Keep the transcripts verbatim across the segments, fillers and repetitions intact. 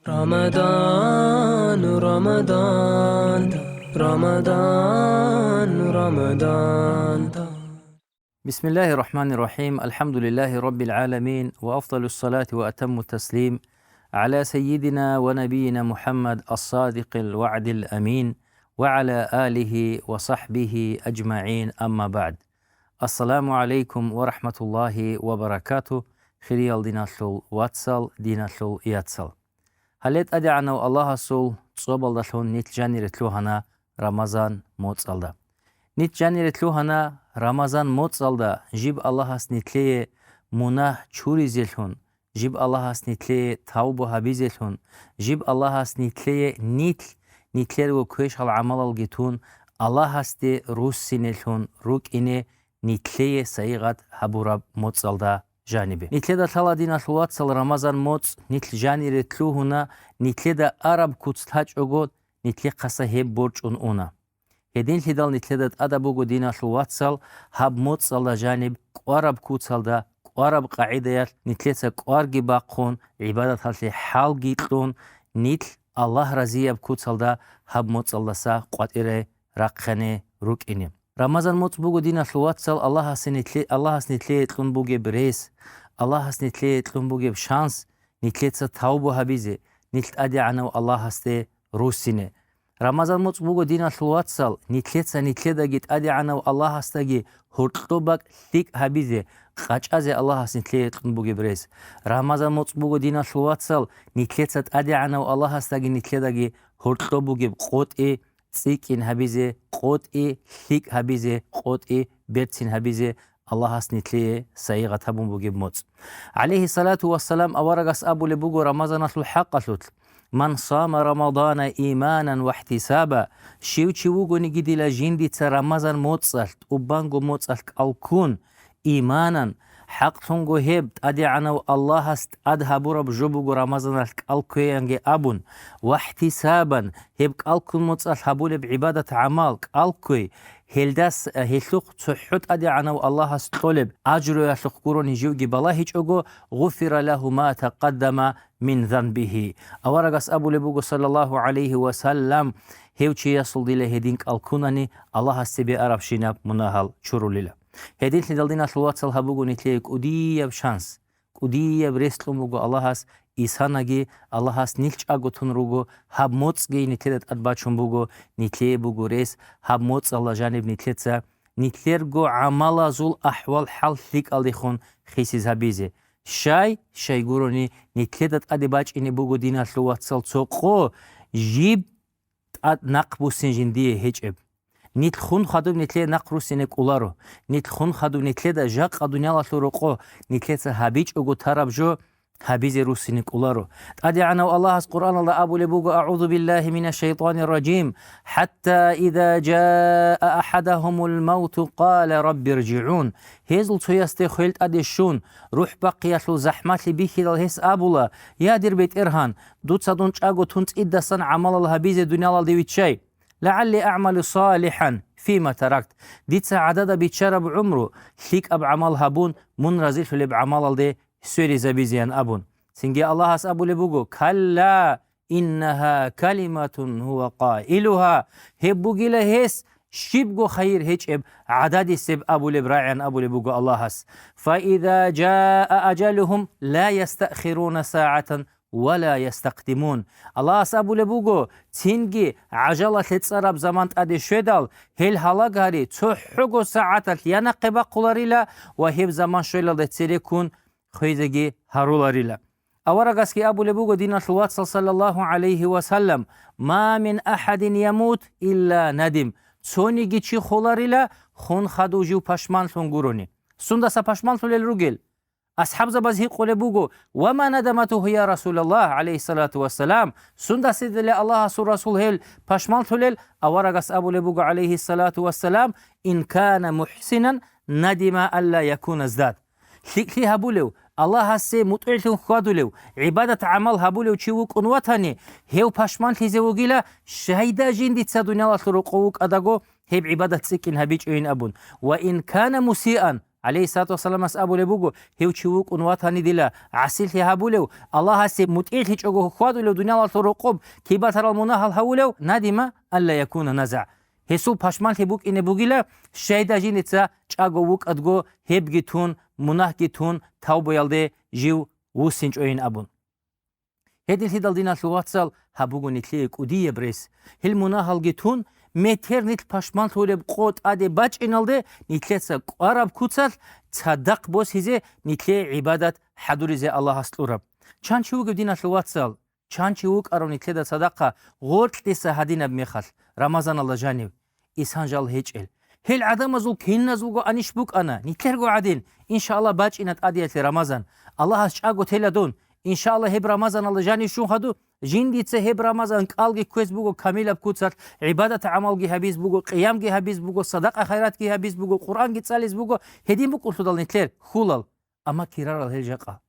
رمضان، رمضان، رمضان، رمضان. بسم الله الرحمن الرحيم. الحمد لله رب العالمين، وأفضل الصلاة وأتم التسليم على سيدنا ونبينا محمد الصادق الوعد الأمين، وعلى آله وصحبه أجمعين، أما بعد. السلام عليكم ورحمة الله وبركاته. Хириял диналъул вацал, диналъул яцал. Гьале ТӀадегӀанав Аллагьасул цӀобалдалъун нилъ жанире лъугьана Рамазан моцӀалда. Нилъ жанире лъугьана Рамазан моцӀалда жиб Аллагьас нилъее мунагь чуризелъун, жиб Аллагьас нилъее тавба гьабизелъун, жиб Аллагьас нилъее нилъ, нилъерго квешал гӀамалалги тун, Аллагьасде руссинелъун рукӀине нилъее сайигъат гьабураб моцӀалда жанибе. Нилъеда лъала, диналъул вацал, Рамазан моцӀ нилъ жанире лъугьуна, нилъеда араб куц лъачӀого, нилъехъаса гьеб борчӀун уна. Гьединлъидал нилъеда тӀада буго, диналъул вацал, гьаб моцӀалда жаниб кӀвараб куцалда, кӀвараб къагӀидаялъ нилъеца кӀварги бахъун, гӀибадаталъе хӀалги кьун, нилъ Аллагь разияб куцалда гьаб моцӀалдаса къватӀире рахъине рукӀине. Рамазан моцӀ буго, диналъул вацал, Аллагьасе нилъе-, Аллагьас нилъее кьун бугеб рес, Аллагьас нилъее кьун бугеб шанс, нилъеца тавба гьабизе, нилъ ТӀадегӀанав Аллагьасде руссине. Рамазан моцӀ буго, диналъул вацал, нилъеца нилъедаги ТӀадегӀанав Аллагьасдаги гьоркьоб бакӀ лъикӀ гьабизе, къачӀазе Аллагьас нилъее кьун бугеб рес. Рамазан моцӀ буго, диналъул вацал, нилъеца ТӀадегӀанав Аллагьасдаги нилъедаги гьоркьоб бугеб къотӀи цӀикӀкӀин гьабизе, къотӀи лъикӀ гьабизе, къотӀи берцин гьабизе Аллагьас нилъее сайигъат гьабун бугеб моцӀ. ГӀалайгьиссалату вассалам аварагас абулеб буго Рамазаналъул хӀакъалъулъ: «Ман сама Рамадана иманан ва ихтисаба», щив чи вугониги дила жиндица Рамазан моцӀалъ, тӀубанго моцӀалъ кӀалккун, иманан, хӀакълъунго гьеб ТӀадегӀанав Аллагьас тӀад гьабураб жо буго Рамазаналъ кӀалкквеянги абун, ва ихтисабан, гьеб кӀалккун моцӀалъ гьабулеб гӀибадат-гӀамал кӀалкквей, гьелдас, гьелъухъ цохӀо ТӀадегӀанав Аллагьас кьолеб ажруялъухъ гурони живги балагьичӀого, «гъуфира лагьу ма такъаддама мин занбигьи». Аварагас абулеб буго, саллаллагьу гӀалайгьи ва саллам, гьев чиясул дила гьедин кӀалккунани, Аллагьас цебе арабщинаб мунагьал чурулила. Гьединлъидал, диналъул вацал, гьаб буго нилъее кӀудияб шанс, кӀудияб рес кьун буго Аллагьас, исанаги Аллагьас нилъ чӀаго тун руго, гьаб моцӀги нилъеда тӀад бачун буго, нилъее буго рес, гьаб моцӀалда жаниб нилъеца нилъерго гӀамалазул ахӀвал-хӀал лъикӀалдехун хисизабизе. Щай, щай гурони, нилъеда тӀаде бачӀине буго, диналъул вацал, цо къо, жиб тӀад нахъ буссин жиндие гьечӀеб. Нилъ хун хадуб нилъее нахъ руссине кӀоларо. Нилъ хун хадуб нилъеда жакъа дуниялалъул рокъо нилъеца гьабичӀого тараб жо гьабизе руссине кӀоларо. ТӀадегӀанав Аллагьас Къуръаналда абулеб буго: «АгӀузу биллагьи минаш шайтанир ражим. ХӀатта иза жаа ахадагьумул мавту къала рабби ржигӀун». Гьезул цоясде хвел тӀаде щун, рухӀ бахъиялъул захӀмалъи бихьидал гьес абула: «Я, дир БетӀергьан, дуца дун чӀаго тун цӀидасан гӀамалал гьабизе дуниялалде виччай. ЛагӀалли аъмалу салихӀан фима таракт. Дица гӀадада биччараб гӀумру лъикӀаб гӀамал гьабун, мун разилъулеб гӀамалалде сверизабизеян», — абун. Цинги Аллагьас абулеб буго: «Калла, иннагьа калиматун гьува къаилугьа». Гьеб бугила гьес щибго хайир гьечӀеб, гӀададисеб абулеб рагӀиян абулеб буго Аллагьас: «Фаиза жаа ажалугьум ла ястаъхируна сагӀатан ва ла ястакъдимун». Аллагьас абулеб буго: «Цинги гӀажалалъе цӀараб заман тӀаде щведал, гьел гьалагари цохӀого сагӀаталъ я нахъе бахъуларила ва гьеб заман щвелалде цереккун хвезеги гьаруларила». Аварагасги абулеб буго, диналъул вацал, саллаллагьу гӀалайгьи ва саллам: «Ма мин ахадин ямут илла надим». Цониги чи холарила, хун хадув жив пашманлъун гурони. Сундаса пашманлъулел ругел? АсхӀабзабаз гьикъулеб буго: «Ва ма надаматугьу, я Расулаллагь, гӀалайгьиссалату вассалам, сундасидали Аллагьасул Расул гьел пашманлъулел?» Аварагас абулеб буго, гӀалайгьиссалату вассалам: «Ин кана мухӀсинан, надима алла якуна здад». ЛъикӀлъи гьабулев, Аллагьасе мутӀигӀлъун хьвадулев, гӀибадат-гӀамал гьабулев чи вукӀун ватани, гьев пашманлъизе вугила, щайда жиндица дуниялалъул рокъов вукӀадаго гьеб гӀибадат цӀикӀкӀин гьабичӀойин абун. «Ва ин кана мусиан», гӀалейхиссалату вассаламас абулеб буго: «Гьев чи вукӀун ватани дила гӀасилъи гьабулев, Аллагьасе мутӀигӀлъичӀого хьвадулев, дуниялалъул рокъоб кибатарал мунагьал гьавулев, надима алла якуна наза». Гьесул пашманлъи букӀине бугила, щайда жинца чӀаго вукӀадго гьебги тун, мунагьги тун, тавбаялде жив вуссинчӀойин абун. Гьединлъидал, диналъул вацал, гьаб буго нилъее кӀудияб рес. Гьел мунагьалги тун, метер нилъ пашманлъулеб къо тӀаде бачӀиналде, нилъеца кӀвараб куцалъ цадахъ босизе, нилъее гӀибадат хӀадуризе Аллагьас кьураб. Чан чи вугев, диналъул вацал? Чан чи вукӀарав нилъеда цадахъа гъоркьиса гьадинаб мехалъ, Рамазаналда жанив? Исан жал гьечӀел. Гьел гӀадамазул киназулго анищ букӀана, нилъерго гӀадин, иншааллагь, бачӀина тӀадиялъе Рамазан. Аллагьас чӀаго тела дун. Иншааллагь, гьеб Рамазаналда жанив щун хадув, жиндица гьеб Рамазан кӀалги кквез буго камилаб куцалъ, гӀибадат-гӀамалги гьабиз буго, къиямги гьабиз буго, садакъа-хайратги гьабиз буго, Къуръанги цӀализ буго, гьедин букӀунлъудал нилъер хьулал. Амма кирарал гьел жакъа.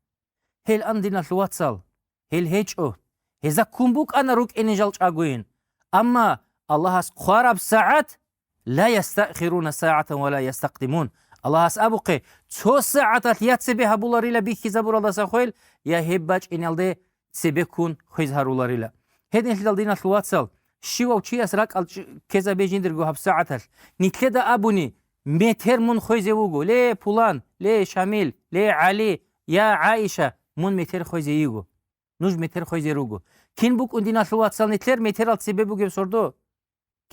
Гьел ан, диналъул вацал, гьел гьечӀо. Гьезда ккун букӀана рукӀине жал чӀагойин. Амма Аллагьас хъвараб сагӀат, ла ястаъхируна сагӀатан ва ла ястакъдимун. Аллагьас абухъе, цо сагӀаталъ я цебе гьабуларила бихьизабуралдаса хвел, я гьеб бачӀиналде цебеккун хвез гьаруларила. Гьединлъидал, диналъул вацал, щивав чияс ракӀал чӀ-, ккезабе жиндирго гьаб сагӀаталъ, нилъеда абуни, метер мун хвезе вуго, ле, пулан, ле, Шамил, ле, ГӀали, я, ГӀаиша, мун метер хвезе йиго. Нуж метер хвезе руго. Кин букӀун, диналъул вацал, нилъер метерал цебе бугеб сордо?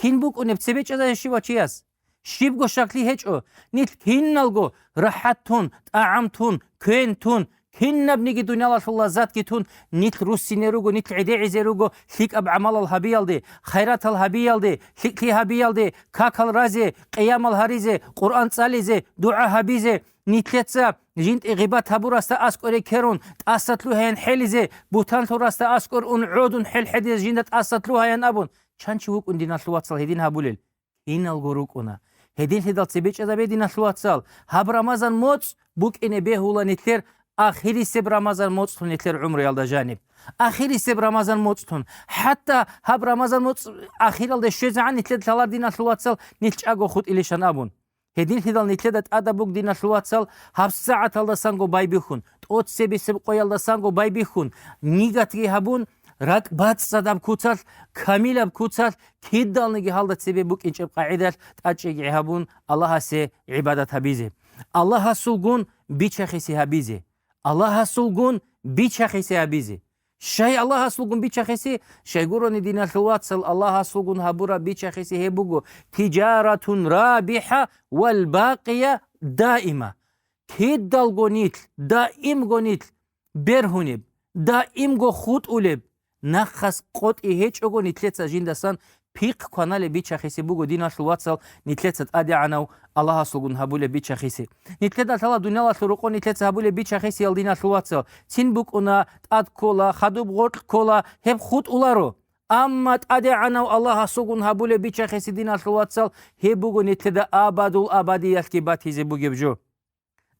Кин букӀунеб цебе чӀезае щивав чияс? Щибго щаклъи гьечӀо, нилъ киналго рахӀат тун, тӀагӀам тун, квен тун, кинабниги дуниялалъул лаззатги тун, нилъ руссине руго, нилъ гӀедегӀизе руго лъикӀаб гӀамалал гьабиялде, хайратал гьабиялде, лъикӀлъи гьабиялде, какал разе, къиямал гьаризе, Къуръан цӀализе, дугӀа гьабизе, нилъеца жинтӀи гъибат гьабурасда аскӀоре ккерун, тӀаса лъугьаян хӀелизе, бугьтан лъурасда аскӀор ун гӀодун хӀел хӀедизе жинда тӀаса лъугьаян абун, чан чи вукӀун, диналъул вацал, гьедин гьабулел? Киналго рукӀуна. Гьединлъидал цебе чӀезабе, диналъул вацал, гьаб Рамазан моцӀ букӀине бегьула нилъер ахирисеб Рамазан моцӀлъун нилъер гӀумруялда жаниб. Ахирисеб Рамазан моцӀлъун. ХӀатта гьаб Рамазан моцӀ ахиралде щвезегӀан нилъер лъалар, диналъул вацал, нилъ чӀаго хутӀилищан абун. Гьединлъидал нилъеда тӀадаб буг, диналъул вацал, гьаб сагӀаталдасанго байбихьун, тӀоцебесеб къоялдасанго байбихьун, нигатги гьабун, ракӀ бацӀцӀадаб куцалъ, камилаб куцалъ, кидалниги гьалда цебе букӀинчӀеб къагӀидалъ тӀадчӀеги гьабун, Аллагьасе гӀибадат гьабизе. Аллагьасулгун бичахисе гьабизе. Аллагьасулгун бичахисе гьабизе. Щай Аллагьасулгун бичахисе? Щайгурони, диналъул вацал, Аллагьасулгун гьабураб бичахисе гьеб буго: «Тижаратун рабиха вал бакъия даима». Кидалго нилъ, даимго нилъ бергьунеб, даимго хутӀулеб, нахъас къотӀи гьечӀого нилъеца жиндасан пихъ кваналеб бичахисе буго, диналъул вацал, нилъеца ТӀадегӀанав Аллагьасулгун гьабулеб бичахисе. Нилъеда лъала дуниялалъул рокъо нилъеца гьабулеб бичахисиял, диналъул вацал, цин букӀуна, тӀад ккола, хадуб гъоркь ккола, гьеб хутӀуларо. Амма ТӀадегӀанав Аллагьасулгун гьабулеб бичахисе, диналъул вацал, гьеб буго нилъеда абадул абадиялъги батизе бугеб жо.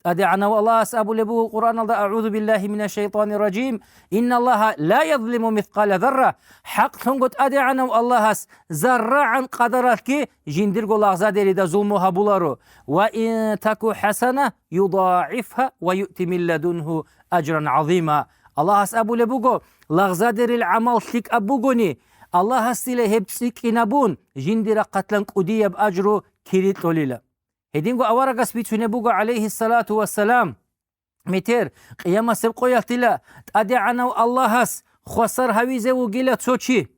ТӀадегӀанав Аллагьас абулеб буго Къуръаналда: «АгӀузу биллагьи минаш шайтанир ражим. Инналлагьа ла язлиму мискъала зарра». ХӀакълъунго ТӀадегӀанав Аллагьас заррагӀан къадаралъги жиндирго лагъзадерида зулму гьабуларо. «Ва ин таку хӀасана, юдагӀифгьа ва юъти мин ладунгьу ажран гӀазима». Аллагьас абулеб буго: «Лагъзадерил гӀамал лъикӀаб бугони, Аллагьас дила гьеб цӀикӀкӀинабун, жиндир рахъалъан кӀудияб ажру кири кьолила». Гьединго аварагас бицунеб буго, гӀалайгьиссалату вассалам, метер, къиямасеб къоялъ дила ТӀадегӀанав Аллагьас хвасар гьавизе вугила цо чи.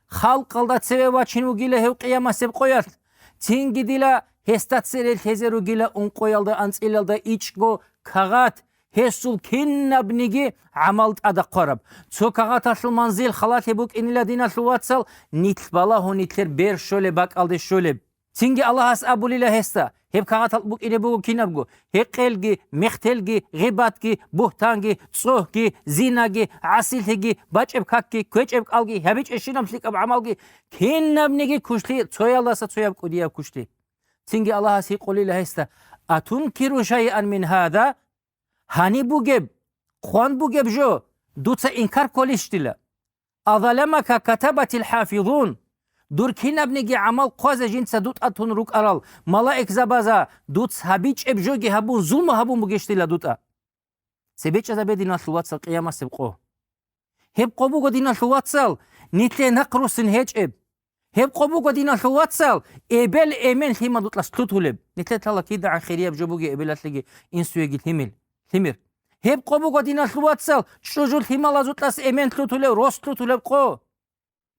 Халкъалда цеве вачин вугила гьев къиямасеб къоялъ. Цинги дила гьесда цере лъезе ругила ункъоялда анцӀилалда ичӀго кагъат, гьесул кинабниги гӀамал тӀадахъвараб. Цо кагъаталъул манзил халалъи букӀинила, диналъул вацал, нилъ балагьун нилъер бер щолеб бакӀалде щолеб. Цинги Аллагьас абулила гьесда: «Гьеб кагъатал букӀине буго кинабго: гьекъелги, мехтелги, гъибатги, бугьтанги, цӀогьги, зинаги, гӀасилъиги, бачӀеб какги, кквечӀеб кӀалги, гьабичӀебщинаб лъикӀаб гӀамалги, кинабниги кушлъи, цоялдаса цояб кӀудияб кушлъи». Цинги Аллагьас гьикъулила гьесда: «Атункиру шайан мин гьада?» Гьаниб бугеб, хъван бугеб жо, дуца инкар кколищ дила? «Азаламака катабатил хӀафизун». Дур кинабниги гӀамал хъвазе жинца дутӀа тун рукӀарал малаикзабаза дуц гьабичӀеб жоги гьабун, зулму гьабун бугищ дила дутӀа? ЦебечӀезабе, диналъул вацал, къиямасеб къо. Гьеб къо буго, диналъул вацал, нилъее нахъ руссин гьечӀеб. Гьеб къо буго, диналъул вацал, эбел-эмен лъимал дутӀалъ лъутулеб. Нилъе лъала кидагӀан хирияб жо бугеб эбелалъеги инсуеги лъимил, лъимер. Гьеб къо буго, диналъул вацал, чӀужу лъималазулъас эмен лъутулеб, рос лъутулеб къо.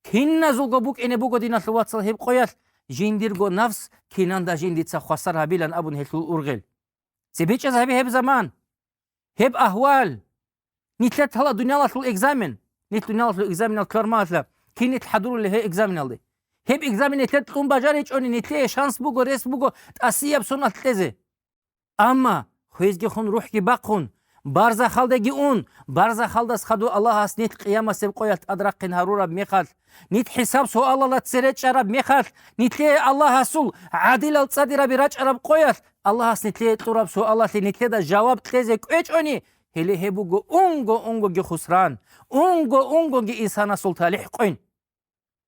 Киназулго букӀине буго, диналъул вацал, гьеб къоялъ, жиндирго нафс кинанда жиндица хвасар гьабилан абун гьелъул ургъел. ЦебечӀез гьабе гьеб заман, гьеб агьвал. Нилъер лъала дуниялалъул экзамен. Нилъ дуниялалъул экзаменал ккармалъа, кин нилъ хӀадурулел гьеб экзаменалде? Гьеб экзамен нилъер кьун бажаричӀони, нилъее шанс буго, рес буго тӀасияб соналъ кьезе. Амма хвезги хун, рухӀги бахъун, барзахалдеги ун, барзахалдас хадув Аллагьас нилъ къиямасеб къоялъ тӀадрахъин гьарураб мехалъ, нилъ хӀисаб-суалалда цере чӀараб мехалъ, нилъее Аллагьасул гӀадилал цӀадираби рачӀараб къоялъ, Аллагьас нилъее кьураб суалалъе нилъеда жаваб кьезе кӀвечӀони, гьеле гьеб буго унго-унгоги хусран, унго-унгоги инсанасул талихӀ къойн.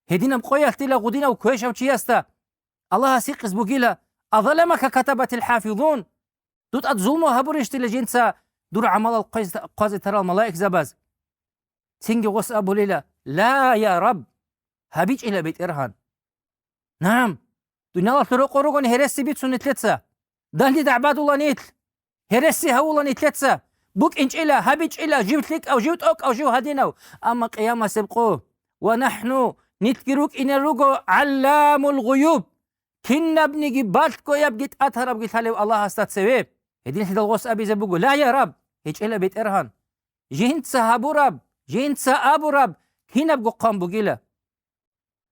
Гьединаб къоялъ дила гъудинав квешав чиясда Аллагьас гьикъиз бугила: «Азаламака катабатил хӀафизун?» ДутӀа зулму гьабурищ дила жинца дур гӀамалал хъвез-, хъвазе тарал малаикзабаз? Цинги гъос абулила: «Ла, я Раб, гьабичӀила, БетӀергьан». Нагьам, дуниялалъул рокъор ругони гьереси бицун нилъеца. Данде дагӀбадула нилъ. Гьереси гьавула нилъеца. БукӀинчӀила, гьабичӀила, жив лъикӀав, жив тӀокӀав, жив гьадинав. Амма къиямасеб къо: «Ва нахӀну, нилъги рукӀине руго гӀалламул гъуюб, кинабниги балъгоябги тӀатарабги лъалев Аллагьасда цеве». Гьединлъидал гъос абизе буго: «Ла, я Раб, гьечӀила, БетӀергьан. Жинца гьабураб, жинца абураб кинабго хъван бугила».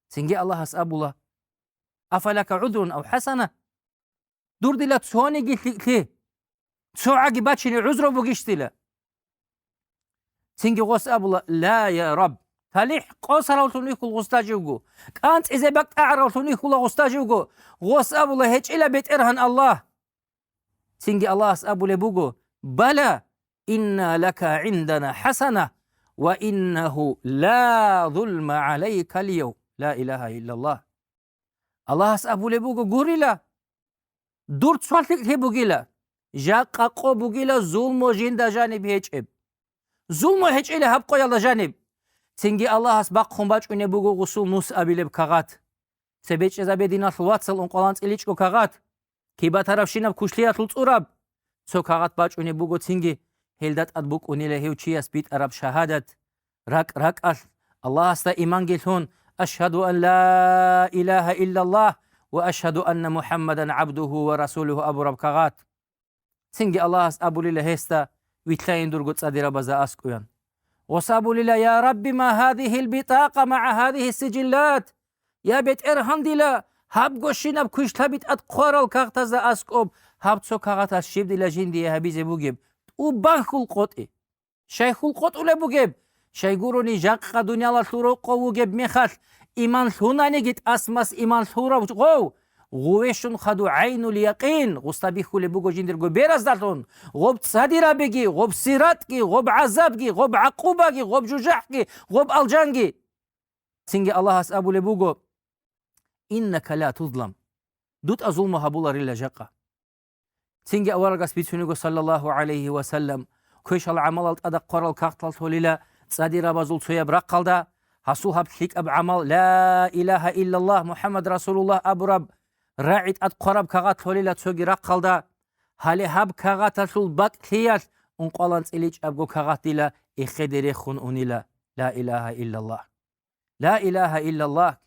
Цинги Аллагьас абула: «Афа лака гӀудрун ав хӀасана?» Дур дила цониги лъикӀлъи, цо гӀаги бачине гӀузру бугищ дила? Цинги гъос абула: «Ла, я Раб». ТалихӀ къосаравлъун вихьула гъусда живго, кӀанцӀизе бакӀ тӀагӀаравлъун вихьула гъусда живго. Гъос абула: «ГьечӀила, БетӀергьан Аллагь». Цинги Аллагьас абулеб буго: «Бала, инна лака гӀиндана хӀасана, ва иннаху ла зулма гӀалайкал яв». Ла илагьа иллаллагь. Аллагьас абулеб буго: «Гурила, дур цо лъикӀлъи бугила, жакъа къо бугила зулму жинда жаниб гьечӀеб. Зулму гьечӀила гьаб къоялда жаниб». Цинги Аллагьас бахъун бачӀунеб буго гъусул нус абилеб кагъат. ЦебечӀезабе, диналъул вацал, ункъвалан цӀиличӀго кагъат, кибатарабщинаб кушлъиялъул цӀураб. Цо кагъат бачӀунеб буго цинги, гьелда тӀад букӀунила гьев чияс битӀараб шагьадат, ракӀ-ракӀалъ, Аллагьасда иманги лъун: «Ашгьаду ан ла илагьа иллаллагь ва ашгьаду анна МухӀаммадан гӀабдугьу ва расулугьу», абураб кагъат. Цинги Аллагьас абулила гьесда: «Вилълъайин дурго цӀадирабазда аскӀоян». Гъос абулила: «Я Рабби, ма гьадигьил битӀакъа магӀа гьадигьи сижилат?» Я БетӀергьан дила, гьабго щинаб квишлъаби тӀад хъварал кагътазда аскӀоб гьаб цо кагъатас щиб дила жиндие гьабизе бугеб? ТӀубан хьул къотӀи. Щай хьул къотӀулеб бугеб? Щай гурони, жакъа дуниялалъул рокъов вугеб мехалъ, иман лъунаниги, тӀасмас иман лъурав гъов, гъувещун хадув гӀайнул якъин, гъусда бихьулеб буго жиндирго бераздалъун, гъоб цӀадирабиги, гъоб сиратги, гъоб гӀазабги, гъоб гӀакъубаги, гъоб жужахӀги, гъоб алжанги. Цинги Аллагьас абулеб буго: «Иннака ла тузлам». ДутӀа зулму гьабуларила жакъа. Цинги аварагас бицунего, саллаллагьу гӀалайгьи ва саллам, квешал гӀамалал тӀадахъварал кагътал лъолила цӀадирабазул цояб рахъалда, гьасул гьаб лъикӀаб гӀамал, ла илагьа иллаллагь, МухӀаммад расулуллагь абураб рагӀи тӀадхъвараб кагъат лъолила цоги рахъалда. Гьале гьаб кагъаталъул бакӀлъиялъ ункъвалан цӀиличӀабго кагъат дила эхеде рехун унила, ла илагьа иллаллагь. Ла илагьа иллаллагь.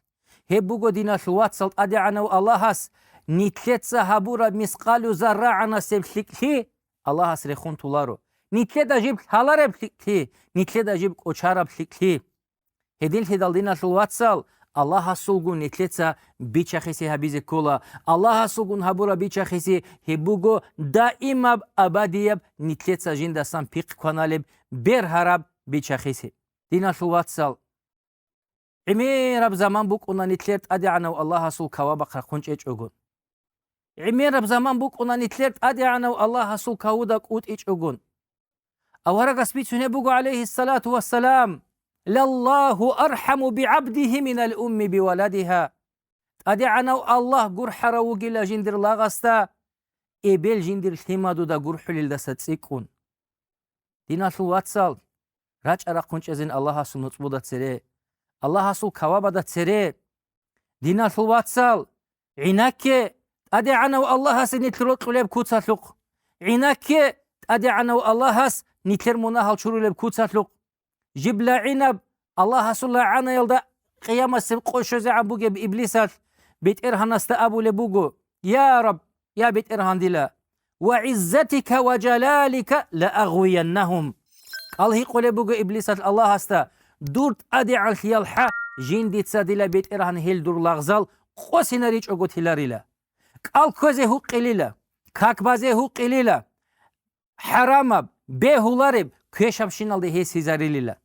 Гьеб буго, диналъул вацал, ТӀадегӀанав Аллагьас нилъеца гьабураб мискъалу заррагӀанасеб лъикӀлъи Аллагьас рехун туларо. Нилъеда жиб лъалареб лъикӀлъи, нилъеда жиб кӀочараб лъикӀлъи. Гьединлъидал, диналъул вацал, Аллагьасулгун нилъеца бичахиси гьабизе ккола. Аллагьасулгун гьабураб бичахиси гьеб буго даимаб, абадияб, нилъеца жиндасан пихъ кваналеб, бергьараб бичахиси. Диналъул вацал, гӀемераб заман букӀуна нилъер ТӀадегӀанав Аллагьасул кавабахъ рахъун чӀечӀого. ГӀемераб заман букӀуна нилъер ТӀадегӀанав Аллагьасул кавуда кӀутӀичӀого. Аварагас бицунеб буго, гӀалайгьиссалату вассалам: «Лаллагьу архӀаму бигӀабдигьи минал умми биваладигьа». ТӀадегӀанав Аллагь гурхӀарав вугила жиндир лагъасда, эбел жиндир лъимадуда гурхӀулелдаса цӀикӀкӀун. Диналъул вацал, рачӀа рахъун чӀезин Аллагьасул нуцӀбуда цере, Аллагьасул кавабада цере. Диналъул вацал, гӀинакке ТӀадегӀанав Аллагьасе нилъ рокьулеб куцалъухъ, гӀинакке ТӀадегӀанав Аллагьас нилъер мунагьал чурулеб куцалъухъ. Жиб лагӀинаб, Аллагьасул лагӀанаялда къиямасеб къо щвезегӀан бугеб Иблисалъ БетӀергьанасда абулеб буго: «Я Раб, я БетӀергьан дила, ва гӀиззатика ва жалалика ла агъвияннагьум». КӀал гьикъулеб буго Иблисалъ Аллагьасда: «Дур ТӀадегӀанлъиялхӀа, жиндица дила БетӀергьан гьел дур лагъзал къосинаричӀого тиларила. КӀал кквезе гьукъилила, как базе гьукъилила, хӀарамаб, бегьулареб, квешабщиналде гьесизарилила.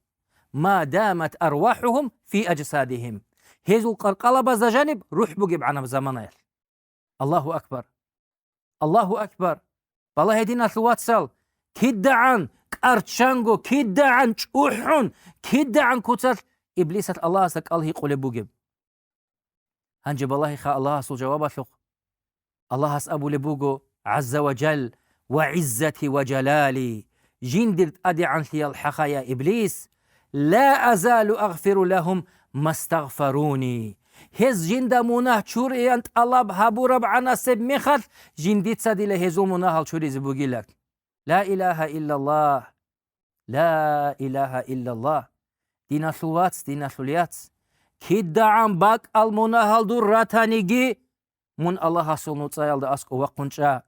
Ма дамат арвахӀухум фи ажсадихим». Гьезул къаркъалабазда жаниб рухӀ бугебгӀанаб заманаялъ. Аллагьу акбар! Аллагьу акбар! Балагье, диналъул вацал, кидагӀан кӀарччанго, кидагӀан чӀухӀун, кидагӀан куцалъ Иблисалъ Аллагьасда кӀал гьикъулеб бугеб. Гьанже балагьеха Аллагьасул жавабалъухъ. Аллагьас абулеб буго, гӀазза ва жал: «Ва гӀиззати ва жалали, жиндир ТӀадегӀанлъиял хӀахъа, я Иблис, ла азалу агъфиру лагьум мастагъфаруни». Гьез жинда мунагь чуриян тӀалаб гьабурабгӀанасеб мехалъ, жиндица дила гьезул мунагьал чуризе бугила. Ла илагьа иллаллагь! Ла илагьа иллаллагь! Диналъул вац, диналъул яц! КидагӀан бакӀал мунагьал дур ратаниги, мун Аллагьасул нуцӀаялда аскӀов вахъун чӀа.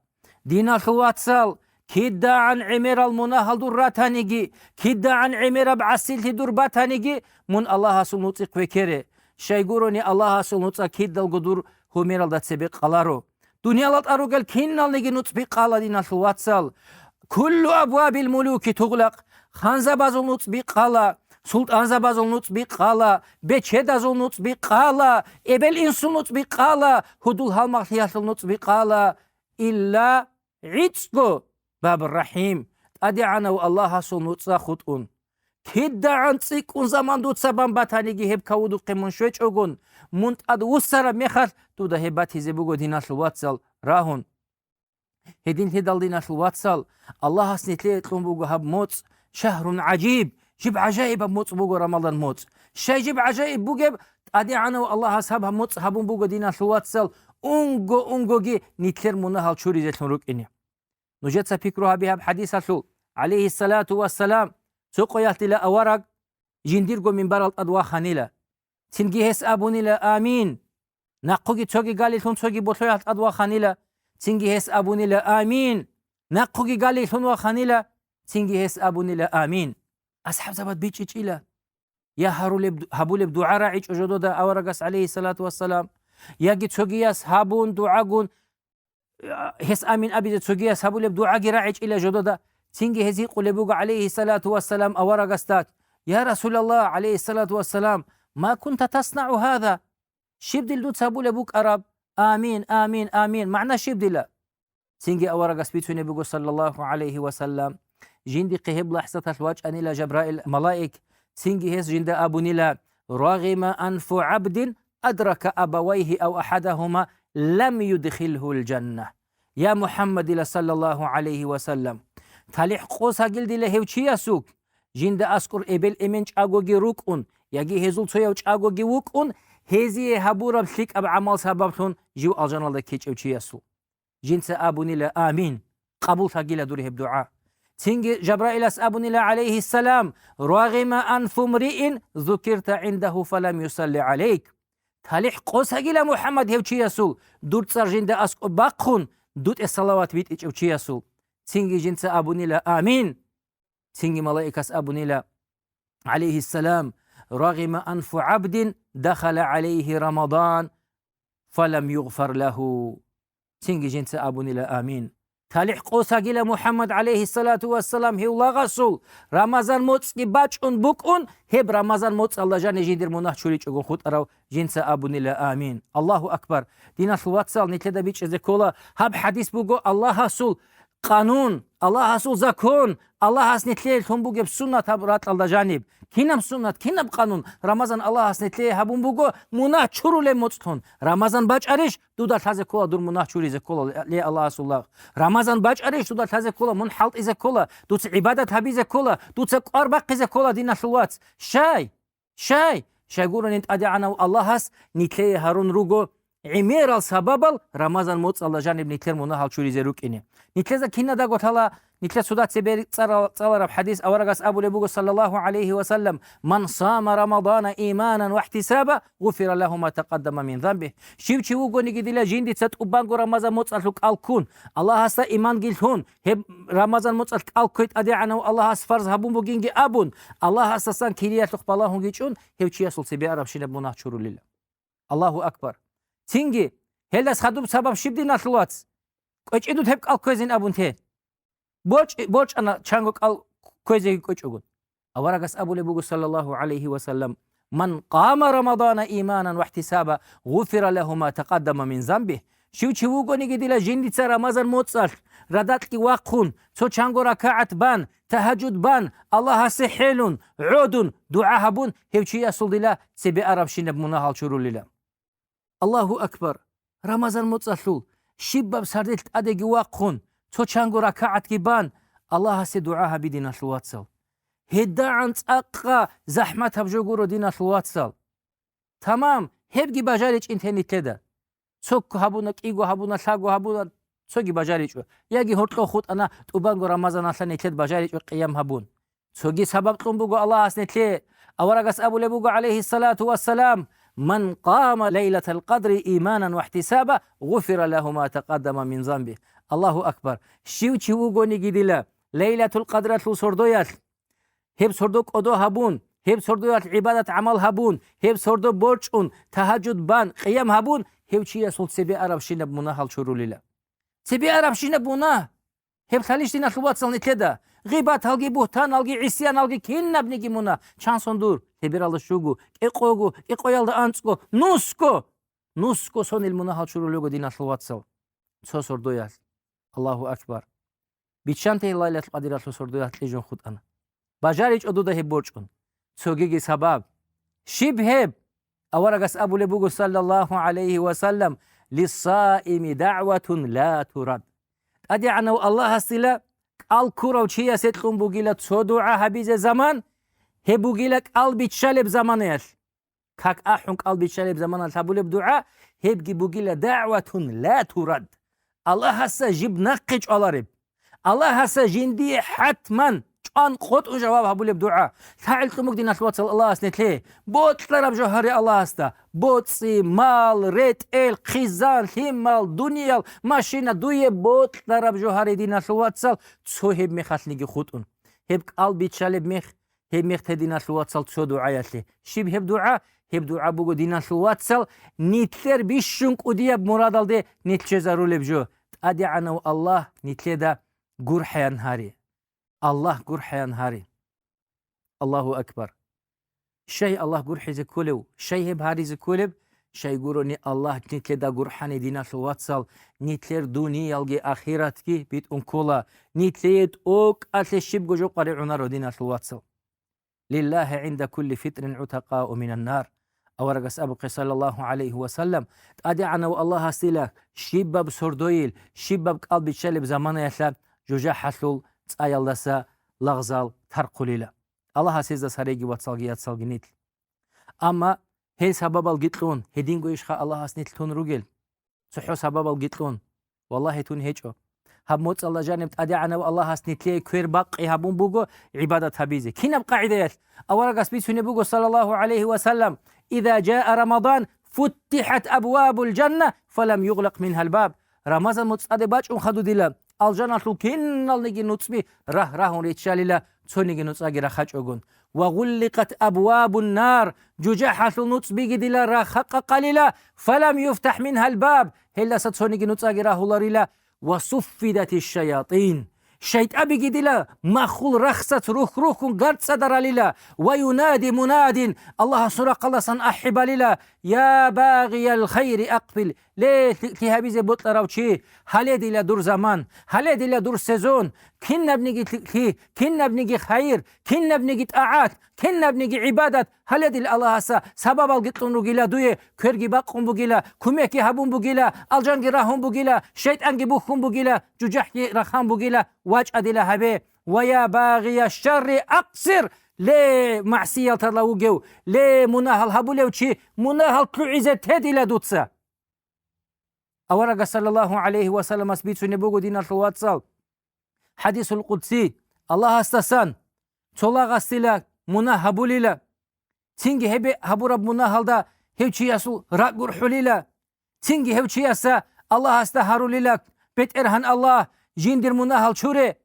Диналъул вацал, кидагӀан гӀемерал мунагьал дур ратаниги, кидагӀан гӀемераб гӀасилъи дур батаниги, мун Аллагьасул нуцӀихъ векере. Щайгурони Аллагьасул нуцӀа кидалго дур гьумералда цебе къаларо. Дуниялалда ругел киналниги нуцӀби къала, диналъул вацал. Куллу абвабил мулуки тугълакъ. Ханзабазул нуцӀби къала, султӀанзабазул нуцӀби къала, бечедазул нуцӀби къала, эбел-инсул нуцӀби къала, гьудул-гьалмагълъиялъул нуцӀби къала. Илла гӀицӀго, Баб Рахим, ТӀадегӀанав Аллагьасул нуцӀа хутӀун. КидагӀан цӀикӀкӀун заман дуца бан батаниги, гьеб кавудухъе мун щвечӀогун, мун тӀад вуссараб мехалъ, дуда гьеб батизе буго, диналъул вацал, рагьун. Гьединлъидал, диналъул вацал, Аллагьас нилъее кьун буго гьаб моцӀ, шагьрун гӀажиб, жиб гӀажаибаб моцӀ буго Рамадан моцӀ. Щай жиб гӀажаиб бугеб? ТӀадегӀанав Аллагьас гьаб моцӀ гьабун буго, диналъул вацал, унго-унгоги нилъер мунагьал чуризелъун рукӀине. Нужеца пикру гьабе гьаб хӀадисалъул, гӀалейхиссалату вассалам, цо къоялъ дила авараг жиндирго минбарал тӀад ваханила. Цинги гьес абунила: «Амин». Нахъуги цоги галилъун цоги болъоялъ тӀад ваханила. Цинги гьес абунила: «Амин». Нахъуги галилъун ваханила. Цинги гьес абунила: «Амин». АсхӀабзабад бичӀчӀичӀила. Я гьарулеб, гьабулеб дугӀа рагӀичӀо жодода аварагас, гӀалейхиссалату вассалам, яги цогияс гьабун, дугӀагун, гьес амин абизе цогияс гьабулеб дугӀаги рагӀичӀила жодода. Цинги гьез гьикъулеб буго, гӀалейхиссалату вассалам, аварагасда: «Я Расулаллагь, гӀалейхиссалату вассалам, ма кунта таснагӀу гьаза? Щиб дил дуца гьабулеб букӀараб? Амин, амин, амин. МагӀна щиб дила?» Цинги аварагас бицунеб буго, саллаллагьу гӀалайгьи ва саллам, жиндихъе гьеб лахӀзаталъ вачӀанила Жабраил малаик, цинги гьес жинда абунила: «Рагъима анфу гӀабдин адрака абавайгьи ав ахӀадагьума лам юдхилгьул жанна». Я МухӀаммадила, саллаллагьу гӀалайгьи ва саллам, талихӀ къосагил дила гьев чиясухъ, жинда аскӀор эбел-эмен чӀагоги рукӀун, яги гьезул цояв чӀагоги вукӀун, гьезие гьабураб лъикӀаб гӀамал сабаблъун жив алжаналда ккечӀев чиясул. Жинца абунила: «Амин! Къабул лъагила дур гьеб дугӀа». Цинги Жабраилас абунила, гӀалайгьиссалам: «Рагъима анфу мриин зукирта гӀиндагьу фалам юсалли гӀалайк». ТалихӀ къосагила, МухӀаммад, гьев чиясул, дур цӀар жинда аскӀоб бахъун, дутӀе салават битӀичӀев чиясул. Цинги жинца абунила: «Амин!» Цинги малаикас абунила, гӀалайгьиссалам: «Рагъима анфу гӀабдин дахала гӀалайгьи Рамадан фалам югъфар лагьу». Цинги жинца абунила: «Амин». ТалихӀ къосагила, МухӀаммад, гӀалайгьиссалату вассалам, гьев лагъасул, Рамазан моцӀги бачӀун букӀун, гьеб Рамазан моцӀалда жанив жиндир мунагь чуричӀого хутӀарав, жинца абунила: «Амин». Аллагьу акбар! Диналъул вацал, нилъеда бичӀчӀизе ккола, гьаб хӀадис буго Аллагьасул къанун, Аллагьасул закон, Аллагьас нилъее лъун бугеб суннат гьаб ракьалда жаниб. Кинаб суннат, кинаб къанун? Рамазан Аллагьас нилъее гьабун буго мунагь чурулеб моцӀлъун. Рамазан бачӀарищ, дуда лъазе ккола дур мунагь чуризе ккола, ле Аллагьасул лагъ. Рамазан бачӀарищ, дуда лъазе ккола, мун хӀалтӀизе ккола, дуца гӀибадат гьабизе ккола, дуца кӀвар бахъизе ккола, диналъул вац. Щай? Щай? Щайгурани ТӀадегӀанав Аллагьас нилъее гьарун руго гӀемерал сабабал Рамазан моцӀалда жаниб нилъер мунагьал чуризе рукӀине. Нилъеца кинадаго лъала, нилъер цо дацебе цӀарал-, цӀалараб хӀадис, аварагас абулеб буго, саллаллагьу гӀалайгьи ва саллам: «Ман сама Рамадана иманан ва ихтисаба, гъуфира лагьу ма такъаддама мин занбигь». Щив чи вугониги дила жиндица тӀубанго Рамазан моцӀалъул кӀал ккун, Аллагьасда иманги лъун, гьеб Рамазан моцӀалъ кӀал кквей ТӀадегӀанав Аллагьас фарз гьабун бугинги абун, Аллагьасдасан кириялъухъ балагьунги чӀун, гьев чиясул цебе арабщинаб мунагь чурулила. Аллагьу акбар! Цинги, гьелдас хадуб сабаб щиб, диналъул вац? КӀвечӀе дуд гьеб кӀал кквезин абун те. БорчӀ-, борчӀана чанго кӀал кквезеги кӀвечӀого. Аварагас абулеб буго, саллаллагьу гӀалайгьи ва саллам: «Ман къама Рамадана иманан ва ихтисаба, гъуфира лагьу ма такъаддама мин занбигь». Щив чи вугониги дила жиндица Рамазан моцӀалъ радакьги вахъун, цо чанго ракагӀат бан, тагьажуд бан, Аллагьасе хӀелун, гӀодун, дугӀа гьабун, гьев чиясул дила цебе арабщинаб мунагьал чурулила. Аллагьу акбар! Рамазан моцӀалъул щибаб сардилъ тӀадеги вахъун, цо чанго ракагӀатги бан, Аллагьасе дугӀа гьаби, диналъул вацал. ГьедагӀан цӀакъа захӀматаб жо гуро, диналъул вацал. Тамам, гьебги бажаричӀин те нилъеда. Цо гьабуна, кӀиго гьабуна, лъабго гьабуна, цоги бажаричӀо. Яги гьоркьов хутӀана, тӀубанго Рамазаналъа нилъед бажаричӀо къиям гьабун. Цоги сабаб кьун буго Аллагьас нилъее. Аварагас абулеб буго, гӀалайгьиссалату вассалам: «Ман къама лайлатал къадри иманан ва ихтисаба, гъуфира лагьу ма такъаддама мин занбигь». Аллагьу акбар! Щив чи вугониги дила Лайлатул Къадралъул сордоялъ, гьеб сордо кӀодо гьабун, гьеб сордоялъ гӀибадат-гӀамал гьабун, гьеб сордо борчӀун, тагьажуд бан, къиям гьабун, гьев чиясул цебе арабщинаб мунагьал чурулила. Цебе арабщинаб мунагь! Гьеб лъалищ, диналъул вацал, нилъеда? Гъибаталги, бугьтаналги, гӀисяналги, кинабниги мунагь. Чан сон дур? Лъебералда щуго, кӀикъого, кӀикъоялда анцӀго, нусго! Нусго сонил мунагьал чурулего, диналъул вацал, цо сордоялъ. Аллагьу акбар! Биччанте Лайлатул Къадралъул сордоялъ кьижун хутӀана. БажаричӀо дуда гьеб борчӀун. Цогиги сабаб. Щиб гьеб? Аварагас абулеб буго, саллаллагьу гӀалайгьи ва саллам: «Лиссаими дагӀватун ла турад». ТӀадегӀанав Аллагьас дила кӀал ккурав чиясе кьун бугила цо дугӀа гьабизе заман, гьеб бугила кӀал биччалеб заманаялъ. Как ахӀун кӀал биччалеб заманалъ гьабулеб дугӀа, гьебги бугила дагӀватун ла турад. Аллагьасда жиб нахъе чӀвалареб. Аллагьасда жиндие хӀатман чӀван къотӀун жаваб гьабулеб дугӀа. ЛъагӀел кьун буго, диналъул вацал, Аллагьас нилъее. Бокьараб жо гьаре Аллагьасда. БоцӀи, мал, ретӀел, хъизан, лъимал, дуниял, машина, дуе бокьараб жо гьаре, диналъул вацал, цо гьеб мехалъниги хутӀун. Гьеб кӀал биччалеб мех, гьеб мех те, диналъул вацал, цо дугӀаялъе. Щиб гьеб дугӀа? Гьеб дугӀа буго, диналъул вацал, нилъер бищун кӀудияб мурадалде нилъ чезарулеб жо. ТӀадегӀанав Аллагь нилъеда гурхӀаян гьари. Аллагь гурхӀаян гьари. Аллагьу акбар! Щай Аллагь гурхӀизе кколев? Щай гьеб гьаризе кколеб? Щай гурони Аллагь нилъеда гурхӀани, диналъул вацал, нилъер дуниялги ахиратги битӀун ккола, нилъее тӀокӀалъе щибго жо къваригӀунаро, диналъул вацал. «Лиллагьи гӀинда кулли фитрин гӀутакъау минан нар». Аварагас абухъе, саллаллагьу гӀалайгьи ва саллам, ТӀадегӀанав Аллагьасила щибаб сордойил, щибаб кӀал биччалеб заманаялъа жужахӀалъул цӀаялдаса лагъзал тархъулила. Аллагьас гьезда сареги вацалги яцалги нилъ. Амма гьел сабабалги кьун, гьединго ишха Аллагьас нилъ тун ругел? ЦохӀо сабабалги кьун. Валлагьи, тун гьечӀо. Гьаб моцӀалда жаниб ТӀадегӀанав Аллагьас нилъее квер бакъи гьабун буго гӀибадат гьабизе. Кинаб къагӀидаялъ? Аварагас бицунеб буго, саллаллагьу гӀалайгьи ва саллам: «Иза жаа Рамадан, футтихӀат абвабул жанна, фалам югълакъ мингьал баб». Рамазан моцӀ тӀаде бачӀун хадудила, алжаналъул киналниги нуцӀби рагь-рагьун риччалила, цониги нуцӀаги рахачӀогун. «Ва гъулликъат абвабун нар», жужахӀалъул нуцӀбиги дила рахъа-къакъалила, «фалам юфтахӀ мингьал баб», гьелдаса цониги нуцӀаги рагьуларила, «ва суффидатиш шаятин», ШайтӀабиги дила маххул рахсац рухь-рухьун гарцӀадаралила, ва юнади мунадин, Аллагьасул рахъалдасан ахӀи балила: «Я багъиял хайри акъбил», ле, лъикӀлъи гьабизе бокьарав чи, гьале дила дур заман, гьале дила дур сезон, кинабниги лъикӀлъи, кинабниги хайир, кинабниги тӀагӀат, кинабниги гӀибадат, гьале дила Аллагьаса сабабалги кьун ругила дуе, кверги бакъун бугила, кумекги гьабун бугила, алжанги рагьун бугила, шайтӀанги бухьун бугила, жужахӀги рахан бугила, вачӀа дила гьабе. «Ва я багъия шарри акъсир», ле, магӀсиялтала вугев, ле, мунагьал гьабулев чи, мунагьал лъугӀизе те дила дуца. Аварагас саллаллагьу гӀалайгьи ва салламас бицунеб буго, диналъул вацал, хӀадисул къудси, Аллагьасдасан цо лагъасила мунагь гьабулила, цинги гьеб гьабураб мунагьалда гьев чиясул ракӀ гурхӀулила, цинги гьев чияса Аллагьасда гьарулила: «БетӀергьан Аллагь, жиндир мунагьал чуре».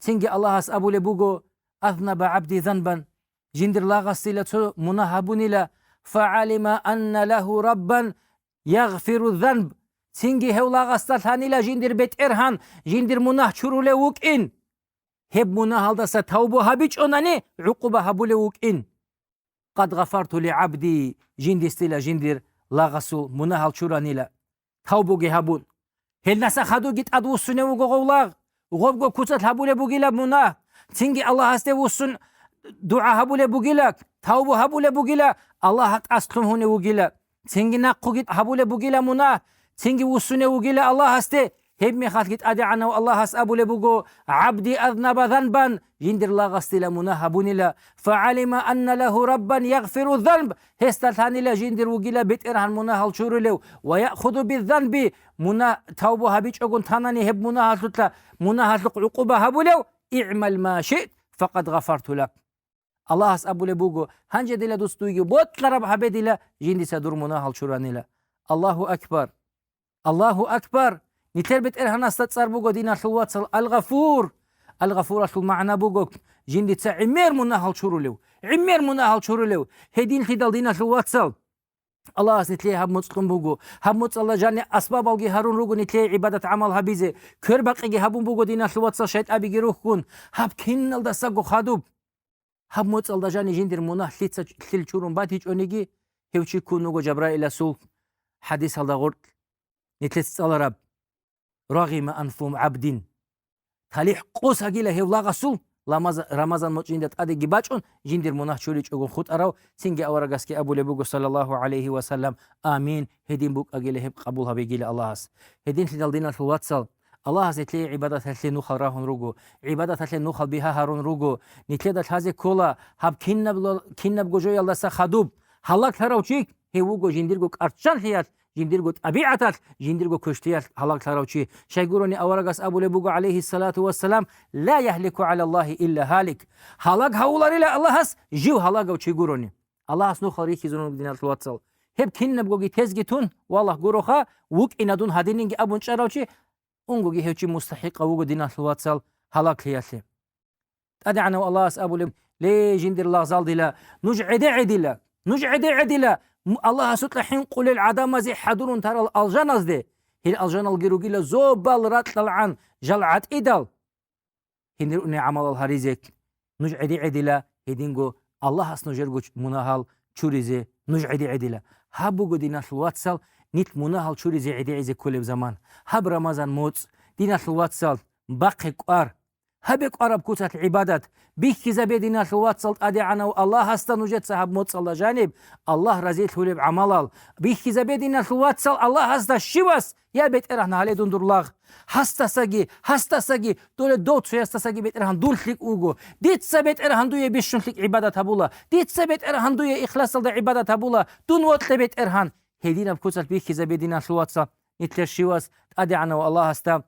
Цинги Аллагьас абулеб буго: «Азнаба гӀабди занбан», жиндир лагъасила цо мунагь гьабунила, «фагӀалима анна лагьу раббан ягъфиру занб», цинги гьев лагъасда лъанила жиндир БетӀергьан жиндир мунагь чурулев вукӀин. Гьеб мунагьалдаса тавбу гьабичӀонани, гӀукъуба гьабулев вукӀин. «Къад гъафарту ли гӀабди», жиндисдила жиндир лагъасул мунагьал чуранила, тавбуги гьабун. Гьелдаса хадуги тӀадвуссунев вуго гъов лагъ, гъобго куцалъ гьабулеб бугила мунагь, цинги Аллагьасде вуссун дугӀа гьабулеб бугила, тавбу гьабулеб бугила, Аллагь тӀасалъугьунев вугила. Цинги нахъуги гьабулеб бугила мунагь, цинги вуссунев вугила Аллагьасде. Гьеб мехалъги ТӀадегӀанав Аллагьас абулеб буго: «ГӀабди азнаба занбан», жиндир лагъасдила мунагь гьабунила, «фагӀалима анна лагьу раббан ягъфиру занб», гьесда лъанила жиндир вугила БетӀергьан мунагьал чурулев, «ва яхъуду биззанби», мунагь тавбу гьабичӀогун танани гьеб мунагьалъулъа, мунагьалъухъ гӀукъуба гьабулев, «игӀмал ма шиът, факъад гъафарту лак». Аллагьас абулеб буго: «Гьанже дила дуц дуйги бокьараб гьабе дила, жиндица дур мунагьал чуранила». Аллагьу акбар! Аллагьу акбар! Нилъер БетӀергьанасда цӀар буго, диналъул вацал, Ал-Гъафур. Ал-Гъафуралъул магӀна буго: жиндица гӀемер мунагьал чурулев, гӀемер мунагьал чурулев. Гьединлъидал, диналъул вацал, Аллагьас нилъее гьаб моцӀ кьун буго. Гьаб моцӀалда жаниб асбабалги гьарун руго нилъее гӀибадат-гӀамал гьабизе. Квербакъиги гьабун буго, диналъул вацал, шайтӀабиги рухьун. Гьаб киналдасаго хадуб. Гьаб моцӀалда жаниб жиндир мунагь лъица лъил чурун батичӀониги, гьев чи ккун вуго Жабраиласул хӀадисалда гъоркь. Нилъеца цӀалараб: «Рагъима анфу гӀабдин». ТалихӀ къосагила гьев лагъасул, ламаз-, Рамазан муцӀ жинда тӀадеги бачӀун, жиндир мунагь чуричӀого хутӀарав, цинги аварагасги абулеб буго, саллаллагьу гӀалайгьи ва саллам: «Амин, гьедин букӀагила, гьеб къабул гьабегила Аллагьас». Гьединлъидал, диналъул вацал, Аллагьас нилъее гӀибадаталъе нухал рагьун руго, гӀибадаталъе нухал бигьа гьарун руго. Нилъеда лъазе ккола гьаб кинабла-, кинабго жоялдаса хадуб. Гьалаглъарав чи гьев вуго жиндирго кӀарчӀчӀалъиялъ, жиндирго тӀабигӀаталъ, жиндирго квешлъиялъ гьалаглъарав чи. Щайгурони аварагас абулеб буго, гӀалайгьиссалату вассалам: «Ла ягьлику гӀалаллагьи илла гьалик». Гьалаг гьавуларила Аллагьас жив гьалагав чи гурони. Аллагьас нухал рихьизун руго, диналъул вацал. Гьеб кинабгоги тезги тун, валлагь, гуроха, вукӀина дун гьадининги абун чӀарав чи, унгоги гьев чи мустахӀикъав вуго, диналъул вацал, гьалаглъиялъе. ТӀадегӀанав Аллагьас абулеб: «Ле, жиндир лагъзал дила, нуж гӀеде-гӀедила, нуж гӀеде-гӀедила, м-, Аллагьасукьа хӀинкъулел гӀадамазе хӀадурун тарал алжаназде, гьел алжаналги ругила зобал ракьалгӀан жал гӀатӀидал». Гьенир уни гӀамалал гьаризе нуж гӀеде-гӀедила, гьединго Аллагьас нужерго ч-, мунагьал чуризе нуж гӀеде-гӀедила. Гьаб буго, диналъул вацал, нилъ мунагьал чуризе гӀедегӀизе кколеб заман. Гьаб Рамазан муцӀ, диналъул вацал, бахъе кӀвар. Гьабе кӀвараб куцалъ гӀибадат. Бихьизабе, диналъул вацал, ТӀадегӀанав Аллагьасда нужеца гьаб муцӀалда жаниб Аллагь разилъулеб гӀамалал. Бихьизабе, диналъул вацал, Аллагьасда щивас: «Я БетӀергьан, гьале дун дур лагъ. Гьасдасаги, гьасдасаги, доле дов цоясдасаги, БетӀергьан, дун лъикӀ вуго. Дица, БетӀергьан, дуе бищун лъикӀ гӀибадат гьабула. Дица, БетӀергьан, дуе ихласалда гӀибадат гьабула. Дун вокье, БетӀергьан». Гьединаб куцалъ бихьизабе, диналъул вацал, нилъер щивас ТӀадегӀанав Аллагьасда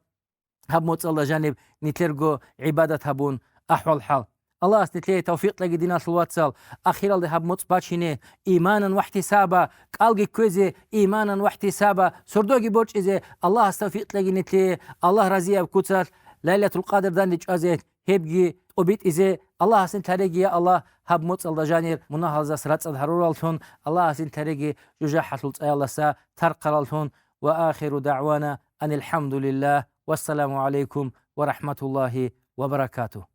гьаб муцӀалда жаниб нилъерго гӀибадат гьабун, ахӀвал-хӀал. Аллагьас нилъее тавфикъ кьеги, диналъул вацал, ахиралде гьаб муцӀ бачине, иманан ва ихтисаба, кӀалги кквезе, иманан ва ихтисаба, сордоги борчӀизе. Аллагьас тавфикъ кьеги нилъее, Аллагь разияб куцалъ Лайлатул Къадр данде чӀвазе, гьебги тӀобитӀизе. Аллагьас нилъ гьареги, я Аллагь, гьаб муцӀалда жанир мунагьалзас рацӀцӀад гьарураллъун, Аллагьас нилъ гьареги жужахӀалъул цӀаялдаса тархъараллъун. Ва ахиру дагӀвана анил хӀамдулиллагь. Вассаламу гӀалайкум ва рахӀматуллагьи ва баракатугь.